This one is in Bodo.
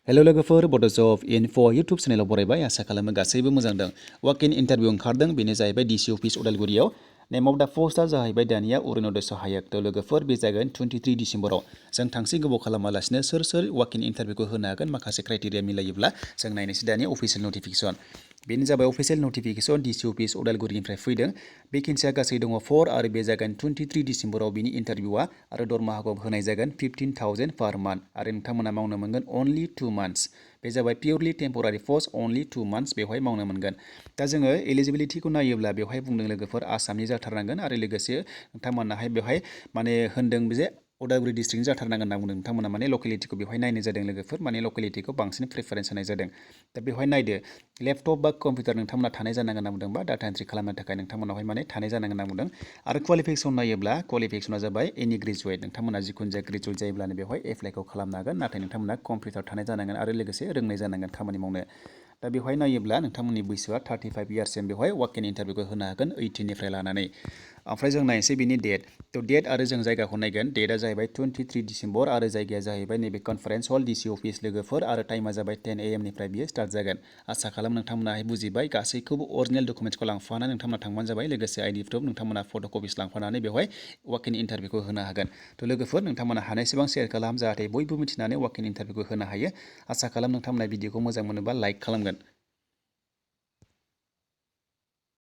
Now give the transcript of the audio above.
हेलो लोगोफोर बड'स अफ इनफ' इउटुब चेनेलाव बरायबाय आसा खालामो गासैबो मोजां दं वाक इन इन्टारभिउ ओंखारदों बेनो जाहैबाय डिसि अफिस उदालगुरियाव नेम अफ दा पस्टआ जाहैबाय दानिया अरुणोदय सहायक थ' लोगोफोर बे जागोन 23 डिसेम्बराव जों थांसै गोबाव खालामालासिनो सोर वाक इन इन्टारभिउखौ होनो हागोन माखासे क्राइटेरिया मिलायोब्ला जों नायनोसै दानिया अफिसियेल नटिफिकेसन बेनो जाबाय अफिसियेल नटिफिकेसन डिसि अफिस उदालगुरिनिफ्राय फैदों भेकेन्सिया गासै दङ 4 आरो बे जागोन 23 डिसेम्बराव बिनि इन्टारभिउआ आरो दरमाहाखौ होनाय जागोन 15,000 पार मान्थ आरो नोंथांमोना मावनो मोनगोन अनलि 2 मान्थ्स बे जाबाय पियरलि टेम्परारि पस्ट अनलि 2 मान्थ्स बेवहाय मावनो मोनगोन दा जोङो एलिजिबिलिटिखौ नायोब्ला बेवहाय बुंदों लोगोफोर आसामनि जाथारनांगोन आरो लोगोसे नोंथांमोनाहाय बेवहाय माने होनदों जे उदालगुरि डिस्ट्रिक्टनि जाथारनांगोन होनना बुंदों नोंथांमोना माने लकेलिटिखौ बेवहाय नायनाय जादों लोगोफोर माने लकेलिटिखौ बांसिन प्रिफारेन्स होनाय जादों दा बेवहाय नायदो लेपटप बा कम्पिउटार नोंथांमोना थानाय जानांगोन होनना बुंदों बा डाटा एन्ट्रि खालामनो थाखाय नोंथांमोनावहाय माने थानाय जानांगोन होनना बुंदों आरो क्वालिफिकेसन नायोब्ला क्वालिफिकेसना जाबाय एनि ग्रेजुवेट नोंथांमोना जिखुनु जाया ग्रेजुवेट जायोब्लानो बेवहाय एप्लाइखौ खालामनो हागोन नाथाय नोंथांमोना कम्पिउटार थानाय जानांगोन आरो लोगोसे रोंनाय जानांगोन खामानि मावनो दा बेवहाय नायोब्ला नोंथांमोननि बैसोआ 35 इयार्ससिम बेवहाय वाक इन इन्टारभिउखौ होनो हागोन 18निफ्राय लानानै ओमफ्राय जों नायनोसै बिनि डेट थ' डेट आरो जों जायगाखौ नायगोन डेटआ जाहैबाय 23 डिसेम्बर आरो जायगाया जाहैबाय नैबे कनफारेन्स हल डिसि अफिस लोगोफोर आरो टाइमा जाबाय 10 AM निफ्राय बियो स्टार्ट जागोन आसा खालाम नोंथांमोनाहाय बुजिबाय गासैखौबो अरिजिनेल डकुमेन्ट्सखौ लांफानानै नोंथांमोना थांबानो जाबाय लोगोसे आइडि प्रुफ नोंथांमोना फट' कपिस लांफानानै बेवहाय वाक इन इन्टारभिउखौ होनो हागोन थ' लोगोफोर नोंथांमोना हानायसेबां शेयार खालाम जाहाथे बयबो मिथिनानै वाक इन इन्टारभिउखौ होनो हायो आसा खालाम नोंथांमोना भिडिअखौ मोजां मोनोबा लाइक खालामगोन